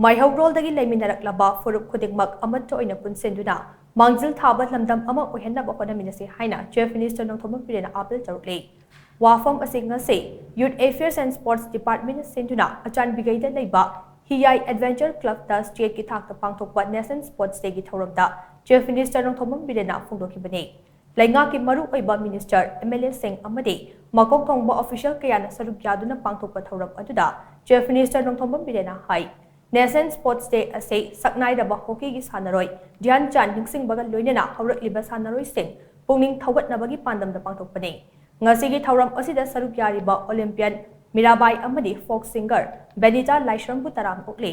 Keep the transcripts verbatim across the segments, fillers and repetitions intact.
ꯃꯩꯍꯧꯔꯣꯜꯗꯒꯤ ꯂꯩꯃꯤꯟꯅꯔꯛꯂꯕ ꯐꯨꯔꯨꯞ ꯈꯨꯗꯤꯡꯃꯛ ꯑꯃꯠꯇ ꯑꯣꯏꯅ ꯄꯨꯟꯁꯤꯟꯗꯨꯅ ꯃꯥꯡꯖꯤꯜ ꯊꯥꯕ ꯂꯝꯗꯝ ꯑꯃ ꯑꯣꯏꯍꯟꯅꯕ ꯍꯣꯠꯅꯃꯤꯟꯅꯁꯤ ꯍꯥꯏꯅ Chief Minister ꯅꯣꯡꯊꯣꯝꯕꯝ ꯕꯤꯔꯦꯟꯅ ꯑꯥꯄꯤꯜ ꯇꯧꯔꯛꯂꯤ꯫ ꯋꯥꯐꯝ ꯑꯁꯤ ꯉꯁꯤ Youth Affairs and Sports Department ꯁꯤꯟꯗꯨꯅ ꯑꯆꯥꯟꯕꯤꯒꯩꯗ ꯂꯩꯕ ꯍꯤꯌꯥꯏ Adventure Club ꯇ state ꯀꯤ ꯊꯥꯛꯇ ꯄꯥꯡꯊꯣꯛꯄ National Sports Day ꯒꯤ ꯊꯧꯔꯝꯗ Chief Minister ꯅꯣꯡꯊꯣꯝꯕꯝ ꯕꯤꯔꯦꯟꯅ ꯐꯣꯡꯗꯣꯛꯈꯤꯕꯅꯤ꯫ ꯂꯩꯉꯥꯛꯀꯤ ꯃꯔꯨꯑꯣꯏꯕ minister, M L A ꯁꯤꯡ ꯑꯃꯗꯤ ꯃꯀꯣꯛ ꯊꯣꯡꯕ official ꯀꯌꯥꯅ ꯁꯔꯨꯛ ꯌꯥꯗꯨꯅ ꯄꯥꯡꯊꯣꯛꯄ ꯊꯧꯔꯝ ꯑꯗꯨꯗ Chief Minister ꯅꯣꯡꯊꯣꯝꯕꯝ ꯕꯤꯔꯦꯟꯅ ꯍꯥꯏ, National Sports Day ꯑꯁꯤ ꯁꯛꯅꯥꯏꯔꯕ hockey ꯒꯤ ꯁꯥꯟꯅꯔꯣꯏ ꯙ꯭ꯌꯥꯟ ꯆꯥꯟ ꯅꯤꯡꯁꯤꯡꯕꯒ ꯂꯣꯏꯅꯅ ꯍꯧꯔꯛꯂꯤꯕ ꯁꯥꯟꯅꯔꯣꯏꯁꯤꯡ ꯄꯨꯛꯅꯤꯡ ꯊꯧꯒꯠꯅꯕꯒꯤ ꯄꯥꯟꯗꯝꯗ ꯄꯥꯡꯊꯣꯛꯄꯅꯤ꯫ ꯉꯁꯤꯒꯤ ꯊꯧꯔꯝ ꯑꯁꯤꯗ ꯁꯔꯨꯛ ꯌꯥꯔꯤꯕ Olympian ꯃꯤꯔꯥꯕꯥꯏ ꯑꯃꯗꯤ folk singer ꯕꯦꯅꯤꯇꯥ ꯂꯥꯏꯁ꯭ꯔꯝꯕꯨ ꯇꯔꯥꯝ ꯑꯣꯛꯂꯤ꯫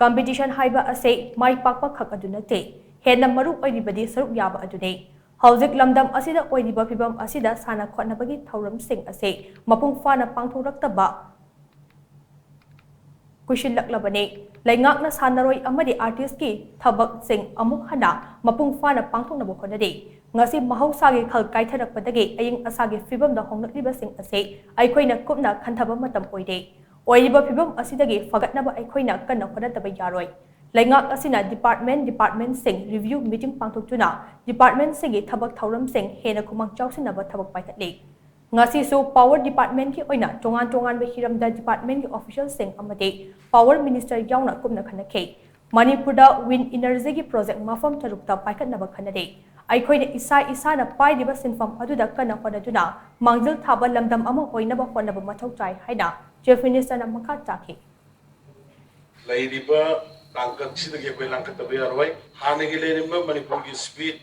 Competition ꯍꯥꯏꯕ ꯑꯁꯤ ꯃꯥꯏ ꯄꯥꯛꯄ ꯈꯛ ꯑꯗꯨ ꯅꯠꯇꯦ, ꯍꯦꯟꯅ ꯃꯔꯨ ꯑꯣꯏꯔꯤꯕꯗꯤ ꯁꯔꯨꯛ ꯌꯥꯕ ꯑꯗꯨꯅꯤ꯫ ꯍꯧꯖꯤꯛ ꯂꯝꯗꯝ ꯑꯁꯤꯗ ꯑꯣꯏꯔꯤꯕ ꯐꯤꯚꯝ ꯑꯁꯤꯗ ꯁꯥꯟꯅ ꯈꯣꯠꯅꯕꯒꯤ ꯊꯧꯔꯝꯁꯤꯡ ꯑꯁꯤ ꯃꯄꯨꯡ ꯐꯥꯅ ꯄꯥꯡꯊꯣꯛꯂꯛꯇꯕ ꯀꯨꯏꯁꯤꯜꯂꯛꯂꯕꯅꯤ꯫ ꯂꯩꯉꯥꯛꯅ ꯁꯥꯟꯅꯔꯣꯏ ꯑꯃꯗꯤ artist ꯀꯤ ꯊꯕꯛꯁꯤꯡ ꯑꯃꯨꯛ ꯍꯟꯅ ꯃꯄꯨꯡ ꯐꯥꯅ ꯄꯥꯡꯊꯣꯛꯅꯕ ꯍꯣꯠꯅꯔꯤ꯫ ꯉꯁꯤ ꯃꯍꯧꯁꯥꯒꯤ ꯈꯜ ꯀꯥꯏꯊꯔꯛꯄꯗꯒꯤ ꯑꯏꯪ ꯑꯁꯥꯒꯤ ꯐꯤꯚꯝꯗ ꯍꯣꯡꯂꯛꯂꯤꯕꯁꯤꯡ ꯑꯁꯤ ꯑꯩꯈꯣꯏꯅ ꯀꯨꯞꯅ ꯈꯟꯊꯕ ꯃꯇꯝ ꯑꯣꯏꯔꯦ꯫ ꯑꯣꯏꯔꯤꯕ ꯐꯤꯚꯝ ꯑꯁꯤꯗꯒꯤ ꯐꯒꯠꯅꯕ ꯑꯩꯈꯣꯏꯅ ꯀꯟꯅ ꯍꯣꯠꯅꯗꯕ ꯌꯥꯔꯣꯏ꯫ ꯂꯩꯉꯥꯛ ꯑꯁꯤꯅ department department ꯁꯤꯡ review meeting ꯄꯥꯡꯊꯣꯛꯇꯨꯅ department ꯁꯤꯡꯒꯤ ꯊꯕꯛ ꯊꯧꯔꯝꯁꯤꯡ ꯍꯦꯟꯅ ꯈꯨꯃꯥꯡ ꯆꯥꯎꯁꯤꯟꯅꯕ ꯊꯕꯛ ꯄꯥꯏꯈꯠꯂꯤ꯫ ꯉꯁꯤꯁꯨ power department ꯀꯤ ꯑꯣꯏꯅ ꯇꯣꯉꯥꯟ ꯇꯣꯉꯥꯟꯕ ꯍꯤꯔꯝꯗ department ꯀꯤ official ꯁꯤꯡ ꯑꯃꯗꯤ power minister ꯌꯥꯎꯅ ꯀꯨꯞꯅ ꯈꯟꯅꯈꯤ꯫ ꯃꯅꯤꯄꯨꯔꯗ wind energy ꯒꯤ project ꯃꯐꯝ ꯇꯔꯨꯛꯇ ꯄꯥꯏꯈꯠꯅꯕ ꯈꯟꯅꯔꯤ꯫ ꯑꯩꯈꯣꯏꯅ ꯏꯁꯥ ꯏꯁꯥꯅ ꯄꯥꯏꯔꯤꯕ ꯁꯤꯟꯐꯝ ꯑꯗꯨꯗ ꯀꯟꯅ ꯍꯣꯠꯅꯗꯨꯅ ꯃꯥꯡꯖꯤꯜ ꯊꯥꯕ ꯂꯝꯗꯝ ꯑꯃ ꯑꯣꯏꯅꯕ ꯍꯣꯠꯅꯕ ꯃꯊꯧ ꯇꯥꯏ ꯍꯥꯏꯅ Chief Minister ꯅ ꯃꯈꯥ ꯇꯥꯈꯤ꯫ ꯂꯩꯔꯤꯕ ꯇꯥꯡꯀꯛꯁꯤꯗꯒꯤ ꯑꯩꯈꯣꯏ ꯂꯥꯡꯈꯠꯇꯕ ꯌꯥꯔꯣꯏ꯫ ꯍꯥꯟꯅꯒꯤ ꯂꯩꯔꯝꯕ ꯃꯅꯤꯄꯨꯔꯒꯤ speed,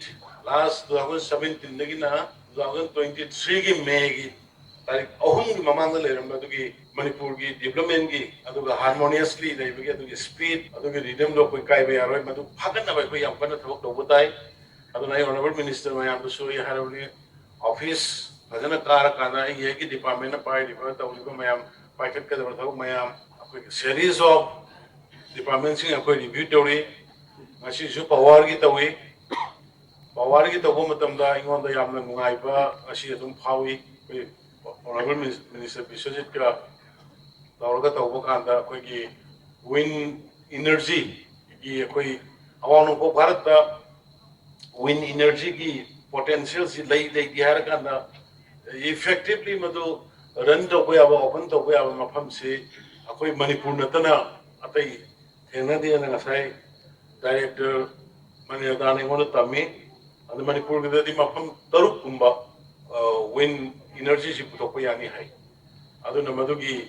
last two thousand seventeen ꯗꯒꯤꯅ two thousand twenty three ꯒꯤ May ꯒꯤ ꯇꯥꯔꯤꯛ ꯑꯍꯨꯝꯒꯤ ꯃꯃꯥꯡꯗ ꯂꯩꯔꯝꯕ ꯑꯗꯨꯒꯤ ꯃꯅꯤꯄꯨꯔꯒꯤ development ꯀꯤ, ꯑꯗꯨꯒ harmoniously ꯂꯩꯕꯒꯤ ꯑꯗꯨꯒꯤ speed, ꯑꯗꯨꯒꯤ rhythm ꯗꯣ ꯑꯩꯈꯣꯏ ꯀꯥꯏꯕ ꯌꯥꯔꯣꯏ꯫ ꯃꯗꯨ ꯐꯒꯠꯅꯕ ꯑꯩꯈꯣꯏ ꯌꯥꯝ ꯀꯟꯅ ꯊꯕꯛ ꯇꯧꯕ ꯇꯥꯏ꯫ ꯑꯗꯨꯅ ꯑꯩ honourable minister ꯃꯌꯥꯝꯗꯁꯨ ꯑꯩ ꯍꯥꯏꯔꯕꯅꯤ, office ꯐꯖꯅ ꯀꯥꯔꯀꯥꯟꯗ ꯑꯩꯒꯤ ꯑꯩꯒꯤ department ꯅ ꯄꯥꯏꯔꯤꯕ ꯇꯧꯔꯤꯕ ꯃꯌꯥꯝ, ꯄꯥꯏꯈꯠꯀꯗꯕ ꯊꯕꯛ ꯃꯌꯥꯝ, ꯑꯩꯈꯣꯏꯒꯤ series of department ꯁꯤꯡ ꯑꯩꯈꯣꯏ review ꯇꯧꯔꯤ꯫ ꯉꯁꯤꯁꯨ power ꯒꯤ ꯇꯧꯏ꯫ Power ꯒꯤ ꯇꯧꯕ ꯃꯇꯝꯗ ꯑꯩꯉꯣꯟꯗ ꯌꯥꯝꯅ ꯅꯨꯡꯉꯥꯏꯕ ꯉꯁꯤ ꯑꯗꯨꯝ ꯐꯥꯎꯏ꯫ ꯑꯩꯈꯣꯏ honourable minister ꯕꯤꯁ꯭ꯋꯖꯤꯠꯀ ꯇꯧꯔꯒ ꯇꯧꯕ ꯀꯥꯟꯗ ꯑꯩꯈꯣꯏꯒꯤ wind ꯏꯅꯔꯖꯤꯒꯤ ꯑꯩꯈꯣꯏ ꯑꯋꯥꯡ ꯅꯣꯡꯄꯣꯛ ꯚꯥꯔꯠꯇ ꯋꯤꯟ ꯏꯅꯔꯖꯤꯒꯤ ꯄꯣꯇꯦꯟꯁꯤꯌꯦꯜꯁꯤ ꯂꯩ ꯂꯩꯇꯦ ꯍꯥꯏꯔꯀꯥꯟꯗ, ꯏꯐꯦꯛꯇꯤꯚꯂꯤ ꯃꯗꯨ ꯔꯟ ꯇꯧꯕ ꯌꯥꯕ, ꯑꯣꯄꯟ ꯇꯧꯕ ꯌꯥꯕ ꯃꯐꯝꯁꯤ ꯑꯩꯈꯣꯏ ꯃꯅꯤꯄꯨꯔ ꯅꯠꯇꯅ ꯑꯇꯩ ꯊꯦꯡꯅꯗꯦꯅ ꯉꯁꯥꯏ ꯗꯥꯏꯔꯦꯛꯇꯔ ꯃꯅꯤꯔꯇꯥꯅ ꯑꯩꯉꯣꯟꯗ ꯇꯝꯃꯤ꯫ ꯑꯗꯨ ꯃꯅꯤꯄꯨꯔꯒꯤꯗꯗꯤ ꯃꯐꯝ ꯇꯔꯨꯛꯀꯨꯝꯕ ꯋꯤꯟ ꯏꯅꯔꯖꯤꯁꯤ ꯄꯨꯊꯣꯛꯄ ꯌꯥꯅꯤ ꯍꯥꯏ꯫ ꯑꯗꯨꯅ ꯃꯗꯨꯒꯤ,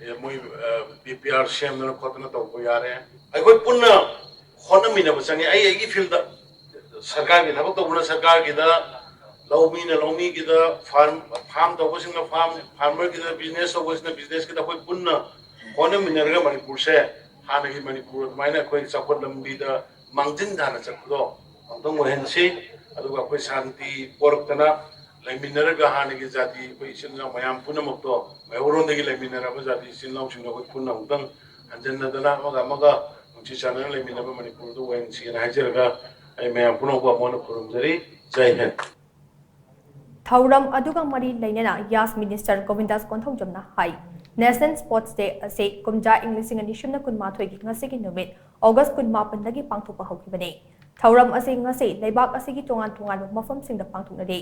ꯑꯦ, ꯃꯣꯏ ꯗꯤ ꯄꯤ ꯑꯥꯔ ꯁꯦꯝꯗꯅ ꯈꯣꯠꯇꯅ ꯇꯧꯕ ꯌꯥꯔꯦ꯫ ꯑꯩꯈꯣꯏ ꯄꯨꯟꯅ ꯍꯣꯠꯅꯃꯤꯟꯅꯕ ꯆꯪꯉꯤ꯫ ꯑꯩ ꯑꯩꯒꯤ ꯐꯤꯜꯗ, ꯁꯔꯀꯥꯔꯒꯤ ꯊꯕꯛ ꯇꯧꯕꯅ ꯁꯔꯀꯥꯔꯒꯤꯗ, ꯂꯧꯃꯤꯅ ꯂꯧꯃꯤꯒꯤꯗ, ꯐꯥꯔꯝ ꯐꯥꯔꯝ ꯇꯧꯕꯁꯤꯡꯅ ꯐꯥꯔꯝ, ꯐꯥꯔꯃꯔꯒꯤꯗ, ꯕꯤꯖꯤꯅꯦꯁ ꯇꯧꯕꯁꯤꯡꯅ ꯕꯤꯖꯤꯅꯦꯁꯀꯤꯗ, ꯑꯩꯈꯣꯏ ꯄꯨꯟꯅ ꯍꯣꯠꯅꯃꯤꯟꯅꯔꯒ ꯃꯅꯤꯄꯨꯔꯁꯦ ꯍꯥꯟꯅꯒꯤ ꯃꯅꯤꯄꯨꯔ ꯑꯗꯨꯃꯥꯏꯅ ꯑꯩꯈꯣꯏ ꯆꯥꯎꯈꯠ ꯂꯝꯕꯤꯗ ꯃꯥꯡꯖꯤꯟ ꯊꯥꯅ ꯆꯠꯄꯗꯣ ꯑꯃꯨꯛꯇꯪ ꯑꯣꯏꯍꯟꯁꯤ꯫ ꯑꯗꯨꯒ ꯑꯩꯈꯣꯏ ꯁꯥꯟꯇꯤ ꯄꯣꯔꯛꯇꯅ ꯂꯩꯃꯤꯟꯅꯔꯒ ꯍꯥꯟꯅꯒꯤ ꯖꯥꯇꯤ ꯑꯩꯈꯣꯏ ꯏꯆꯤꯜ ꯏꯅꯥꯎ ꯃꯌꯥꯝ ꯄꯨꯝꯅꯃꯛꯇꯣ ꯃꯩꯍꯧꯔꯣꯟꯗꯒꯤ ꯂꯩꯃꯤꯟꯅꯔꯕ ꯖꯥꯇꯤ ꯏꯆꯤꯜ ꯏꯅꯥꯎꯁꯤꯡꯗꯣ ꯑꯩꯈꯣꯏ ꯄꯨꯟꯅ ꯑꯃꯨꯛꯇꯪ ꯍꯟꯖꯟꯅꯗꯅ ꯑꯃꯒ ꯑꯃꯒ ꯅꯨꯡꯁꯤ ꯆꯥꯟꯅꯅ ꯂꯩꯃꯤꯟꯅꯕ ꯃꯅꯤꯄꯨꯔꯗꯨ ꯑꯣꯏꯍꯟꯁꯤꯅ ꯍꯥꯏꯖꯔꯒ ꯑꯩ ꯃꯌꯥꯝ ꯄꯨꯝꯅꯃꯛꯄꯨ ꯑꯃꯨꯛ ꯍꯟꯅ ꯈꯨꯔꯨꯝꯖꯔꯤ꯫ ꯖꯥꯏ ꯍꯤꯟꯗ꯫ ꯊꯧꯔꯝ ꯑꯗꯨꯒ ꯃꯔꯤ ꯂꯩꯅꯅ ꯌꯥꯁ ꯃꯤꯅꯤꯁꯇꯔ ꯒꯣꯕꯤꯟꯗꯥꯁ ꯀꯣꯟꯊꯧꯖꯝꯅ ꯍꯥꯏ, National Sports Day ꯑꯁꯤ ꯀꯨꯝꯖꯥ ꯏꯪ ꯂꯤꯁꯤꯡ ꯑꯅꯤ ꯁꯨꯞꯅ ꯀꯨꯟꯃꯥꯊꯣꯏꯒꯤ ꯉꯁꯤꯒꯤ ꯅꯨꯃꯤꯠ ꯑꯣꯒꯁ ꯀꯨꯟꯃꯥꯄꯟꯗꯒꯤ ꯄꯥꯡꯊꯣꯛꯄ ꯍꯧꯈꯤꯕꯅꯤ꯫ ꯊꯧꯔꯝ ꯑꯁꯤ ꯉꯁꯤ ꯂꯩꯕꯥꯛ ꯑꯁꯤꯒꯤ ꯇꯣꯉꯥꯟ ꯇꯣꯉꯥꯟꯕ ꯃꯐꯝꯁꯤꯡꯗ ꯄꯥꯡꯊꯣꯛꯅꯔꯤ꯫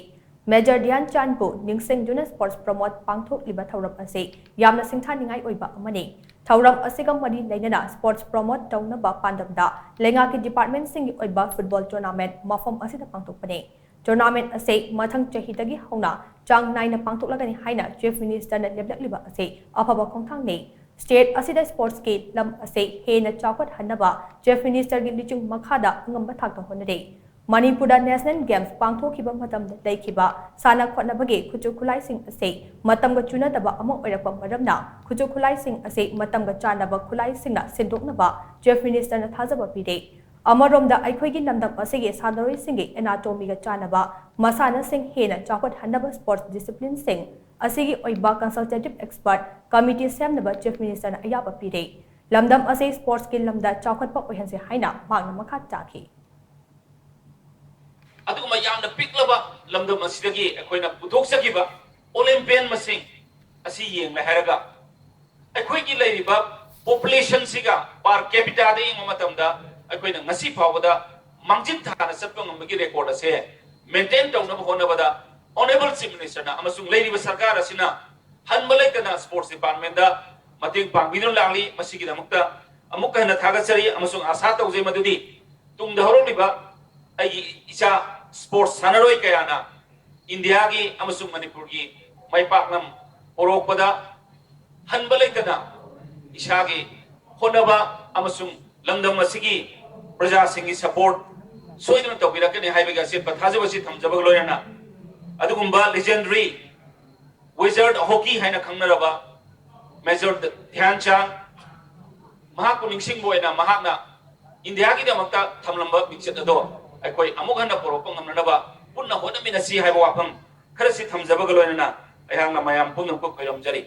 ꯃꯦꯖꯔ ꯙ꯭ꯌꯥꯟ ꯆꯥꯟꯕꯨ ꯅꯤꯡꯁꯤꯡꯗꯨꯅ ꯁ꯭ꯄꯣꯔꯠꯁ ꯄ꯭ꯔꯃꯣꯠ ꯄꯥꯡꯊꯣꯛꯂꯤꯕ ꯊꯧꯔꯝ ꯑꯁꯤ ꯌꯥꯝꯅ ꯁꯤꯡꯊꯥꯅꯤꯡꯉꯥꯏ ꯑꯣꯏꯕ ꯑꯃꯅꯤ꯫ ꯊꯧꯔꯝ ꯑꯁꯤꯒ ꯃꯔꯤ ꯂꯩꯅꯅ ꯁ꯭ꯄꯣꯔꯠꯁ ꯄ꯭ꯔꯃꯣꯠ ꯇꯧꯅꯕ ꯄꯥꯟꯗꯝꯗ ꯂꯩꯉꯥꯛꯀꯤ ꯗꯤꯄꯥꯔꯠꯃꯦꯟꯠꯁꯤꯡꯒꯤ ꯑꯣꯏꯕ ꯐꯨꯠꯕꯣꯜ ꯇꯣꯔꯅꯥꯃꯦꯟꯠ ꯃꯐꯝ ꯑꯁꯤꯗ ꯄꯥꯡꯊꯣꯛꯄꯅꯤ꯫ ꯇꯣꯔꯅꯥꯃꯦꯟꯠ ꯑꯁꯤ ꯃꯊꯪ ꯆꯍꯤꯗꯒꯤ ꯍꯧꯅ ꯆꯥꯡ ꯅꯥꯏꯅ ꯄꯥꯡꯊꯣꯛꯂꯒꯅꯤ ꯍꯥꯏꯅ ꯆꯤꯐ ꯃꯤꯅꯤꯁꯇꯔꯅ ꯂꯦꯞꯂꯛꯂꯤꯕ ꯑꯁꯤ ꯑꯐꯕ ꯈꯣꯡꯊꯥꯡꯅꯤ꯫ ꯁ꯭ꯇꯦꯠ ꯑꯁꯤꯗ ꯁ꯭ꯄꯣꯔꯠꯁꯀꯤ ꯂꯝ ꯑꯁꯤ ꯍꯦꯟꯅ ꯆꯥꯎꯈꯠꯍꯟꯅꯕ ꯆꯤꯐ ꯃꯤꯅꯤꯁꯇꯔꯒꯤ ꯂꯨꯆꯤꯡ ꯃꯈꯥꯗ ꯑꯉꯝꯕ ꯊꯥꯛꯇ ꯍꯣꯠꯅꯔꯤ꯫ ꯃꯅꯤꯄꯨꯔꯗ ꯅꯦꯁꯅꯦꯜ ꯒꯦꯝꯁ ꯄꯥꯡꯊꯣꯛꯈꯤꯕ ꯃꯇꯝꯗ ꯂꯩꯈꯤꯕ ꯁꯥꯟꯅ ꯈꯣꯠꯅꯕꯒꯤ ꯈꯨꯠꯁꯨ ꯈꯨꯠꯂꯥꯏꯁꯤꯡ ꯑꯁꯤ ꯃꯇꯝꯒ ꯆꯨꯅꯗꯕ ꯑꯃ ꯑꯣꯏꯔꯛꯄ ꯃꯔꯝꯅ ꯈꯨꯠꯁꯨ ꯈꯨꯠꯂꯥꯏꯁꯤꯡ ꯑꯁꯤ ꯃꯇꯝꯒ ꯆꯥꯟꯅꯕ ꯈꯨꯠꯂꯥꯏꯁꯤꯡꯅ ꯁꯤꯟꯗꯣꯛꯅꯕ ꯆꯤꯐ ꯃꯤꯅꯤꯁꯇꯔꯅ ꯊꯥꯖꯕ ꯄꯤꯔꯤ꯫ ꯑꯃꯔꯣꯝꯗ ꯑꯩꯈꯣꯏꯒꯤ ꯂꯝꯗꯝ ꯑꯁꯤꯒꯤ ꯁꯥꯟꯅꯔꯣꯏꯁꯤꯡꯒꯤ ꯑꯦꯅꯥꯇꯣꯃꯤꯒ ꯆꯥꯟꯅꯕ ꯃꯁꯥꯟꯅꯁꯤꯡ ꯍꯦꯟꯅ ꯆꯥꯎꯈꯠꯍꯟꯅꯕ ꯁ꯭ꯄꯣꯔꯠꯁ ꯗꯤꯁꯤꯄ꯭ꯂꯤꯟꯁꯤꯡ ꯑꯁꯤꯒꯤ ꯑꯣꯏꯕ ꯀꯟꯁꯜꯇꯦꯇꯤꯚ ꯑꯦꯛꯁꯄꯔꯠ ꯀꯃꯤꯇꯤ ꯁꯦꯝꯅꯕ ꯆꯤꯐ ꯃꯤꯅꯤꯁꯇꯔꯅ ꯑꯌꯥꯕ ꯄꯤꯔꯦ꯫ ꯂꯝꯗꯝ ꯑꯁꯤ ꯁ꯭ꯄꯣꯔꯠꯁꯀꯤ ꯂꯝꯗ ꯆꯥꯎꯈꯠꯄ ꯑꯣꯏꯍꯟꯁꯤ ꯍꯥꯏꯅ ꯃꯍꯥꯛꯅ ꯃꯈꯥ ꯇꯥꯈꯤ꯫ ꯑꯗꯨꯒꯨꯝꯕ ꯌꯥꯝꯅ ꯄꯤꯛꯂꯕ ꯂꯝꯗꯝ ꯑꯁꯤꯗꯒꯤ ꯑꯩꯈꯣꯏꯅ ꯄꯨꯊꯣꯛꯆꯈꯤꯕ ꯑꯣꯂꯦꯝꯄꯤꯌꯟ ꯃꯁꯤꯡ ꯑꯁꯤ ꯌꯦꯡꯂꯦ ꯍꯥꯏꯔꯒ ꯑꯩꯈꯣꯏꯒꯤ ꯂꯩꯔꯤꯕ ꯄꯣꯄꯨꯂꯦꯁꯟꯁꯤꯒ ꯄꯥꯔ ꯀꯦꯄꯤꯇꯥꯗ ꯌꯦꯡꯕ ꯃꯇꯝꯗ ꯑꯩꯈꯣꯏꯅ ꯉꯁꯤ ꯐꯥꯎꯕꯗ ꯃꯥꯡꯖꯤꯟ ꯊꯥꯅ ꯆꯠꯄ ꯉꯝꯕꯒꯤ ꯔꯦꯀꯣꯔꯗ ꯑꯁꯦ ꯃꯦꯟꯇꯦꯟ ꯇꯧꯅꯕ ꯍꯣꯠꯅꯕꯗ ꯑꯣꯅꯔꯦꯕꯜ ꯆꯤꯐ ꯃꯤꯅꯤꯁꯇꯔꯅ ꯑꯃꯁꯨꯡ ꯂꯩꯔꯤꯕ ꯁꯔꯀꯥꯔ ꯑꯁꯤꯅ ꯍꯟꯕ ꯂꯩꯇꯅ ꯁ꯭ꯄꯣꯔꯠꯁ ꯗꯤꯄꯥꯔꯠꯃꯦꯟꯗ ꯃꯇꯦꯡ ꯄꯥꯡꯕꯤꯗꯨꯅ ꯂꯥꯛꯂꯤ꯫ ꯃꯁꯤꯒꯤꯗꯃꯛꯇ ꯑꯃꯨꯛꯀ ꯍꯟꯅ ꯊꯥꯒꯠꯆꯔꯤ ꯑꯃꯁꯨꯡ ꯑꯥꯁꯥ ꯇꯧꯖꯩ ꯃꯗꯨꯗꯤ ꯇꯨꯡꯗ ꯍꯧꯔꯛꯂꯤꯕ ꯑꯩꯒꯤ ꯏꯆꯥ ꯁ꯭ꯄꯣꯔꯠꯁ ꯁꯥꯟꯅꯔꯣꯏ ꯀꯌꯥꯅ ꯏꯟꯗꯤꯌꯥꯒꯤ ꯑꯃꯁꯨꯡ ꯃꯅꯤꯄꯨꯔꯒꯤ ꯃꯥꯏ ꯄꯥꯛꯂꯝ ꯄꯣꯔꯛꯄꯗ ꯍꯟꯕ ꯂꯩꯇꯅ ꯏꯁꯥꯒꯤ ꯍꯣꯠꯅꯕ ꯑꯃꯁꯨꯡ ꯂꯝꯗꯝ ꯑꯁꯤꯒꯤ ꯄ꯭ꯔꯖꯥꯁꯤꯡꯒꯤ ꯁꯄꯣꯔꯠ ꯁꯣꯏꯗꯅ ꯇꯧꯕꯤꯔꯛꯀꯅꯤ ꯍꯥꯏꯕꯒꯤ ꯑꯆꯦꯠꯄ ꯊꯥꯖꯕ ꯑꯁꯤ ꯊꯝꯖꯕꯒ ꯂꯣꯏꯅꯅ ꯑꯗꯨꯒꯨꯝꯕ ꯂꯤꯖꯦꯟꯗꯔꯤ ꯋꯤꯖꯥꯔꯗ ꯍꯣꯀꯤ ꯍꯥꯏꯅ ꯈꯪꯅꯔꯕ ꯃꯦꯖꯔ ꯙ꯭ꯌꯥꯟ ꯆꯥꯟ ꯃꯍꯥꯛꯄꯨ ꯅꯤꯡꯁꯤꯡꯕ ꯑꯣꯏꯅ ꯃꯍꯥꯛꯅ ꯏꯟꯗꯤꯌꯥꯒꯤꯗꯃꯛꯇ ꯊꯝꯂꯝꯕ ꯃꯤꯡꯆꯠ ꯑꯗꯣ ꯑꯩꯈꯣꯏ ꯑꯃꯨꯛ ꯍꯟꯅ ꯄꯨꯔꯛꯄ ꯉꯝꯅꯅꯕ ꯄꯨꯟꯅ ꯍꯣꯠꯅꯃꯤꯟꯅꯁꯤ ꯍꯥꯏꯕ ꯋꯥꯐꯝ ꯈꯔꯁꯤ ꯊꯝꯖꯕꯒ ꯂꯣꯏꯅꯅ ꯑꯩꯍꯥꯛꯅ ꯃꯌꯥꯝ ꯄꯨꯝꯅꯃꯛꯄꯨ ꯈꯣꯏꯔꯝꯖꯔꯤ꯫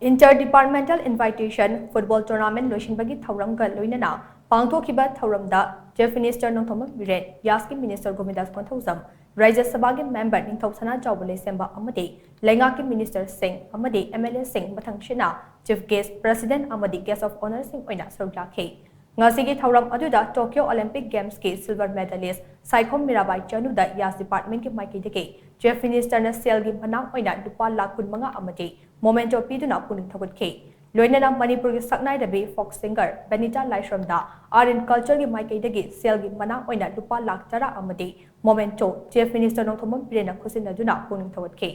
Inter-Departmental Invitation Football Tournament ꯂꯣꯏꯁꯤꯟꯕꯒꯤ ꯊꯧꯔꯝꯒ ꯂꯣꯏꯅꯅ ꯄꯥꯡꯊꯣꯛꯈꯤꯕ ꯊꯧꯔꯝꯗ Chief Minister Nongthombam Biren, ꯌꯥꯁꯀꯤ Minister ꯒꯣꯕꯤꯟꯗꯥꯁ Konthoujam, ꯔꯥꯖ꯭ꯌ ꯁꯚꯥꯒꯤ Member ꯅꯤꯡꯊꯧ ꯁꯅꯥꯖꯥꯎꯕ ꯂꯩꯁꯦꯝꯕ ꯑꯃꯗꯤ ꯂꯩꯉꯥꯛꯀꯤ Minister ꯁꯤꯡ ꯑꯃꯗꯤ MLA ꯁꯤꯡ ꯃꯊꯪꯁꯤꯠꯅ Chief Guest, President ꯑꯃꯗꯤ Guest of Honour ꯁꯤꯡ ꯑꯣꯏꯅ ꯁꯔꯨꯛ ꯌꯥꯈꯤ꯫ ꯉꯁꯤꯒꯤ ꯊꯧꯔꯝ ꯑꯗꯨꯗ Tokyo Olympic Games ꯀꯤ silver medalist ꯁꯥꯏꯈꯣꯝ ꯃꯤꯔꯥꯕꯥꯏ ꯆꯅꯨꯗ ꯌꯥꯁ department ꯀꯤ ꯃꯥꯏꯀꯩꯗꯒꯤ Chief Minister ꯅ ꯁꯦꯜꯒꯤ ꯃꯅꯥ ꯑꯣꯏꯅ ꯂꯨꯄꯥ ꯂꯥꯈ ꯀꯨꯟꯃꯉꯥ ꯑꯃꯗꯤ memento ꯄꯤꯗꯨꯅ ꯄꯨꯛꯅꯤꯡ ꯊꯧꯒꯠꯈꯤ꯫ ꯂꯣꯏꯅꯅ ꯃꯅꯤꯄꯨꯔꯒꯤ ꯁꯛꯅꯥꯏꯔꯕꯤ folk singer ꯕꯦꯅꯤꯇꯥ ꯂꯥꯏꯁ꯭ꯔꯝꯗ Art and Culture ꯒꯤ ꯃꯥꯏꯀꯩꯗꯒꯤ ꯁꯦꯜꯒꯤ ꯃꯅꯥ ꯑꯣꯏꯅ ꯂꯨꯄꯥ ꯂꯥꯈ ꯇꯔꯥ ꯑꯃꯗꯤ memento Chief Minister ꯅꯣꯡꯊꯣꯝꯕꯝ ꯕꯤꯔꯦꯟꯅ ꯈꯨꯠꯁꯤꯟꯅꯗꯨꯅ ꯄꯨꯛꯅꯤꯡ ꯊꯧꯒꯠꯈꯤ꯫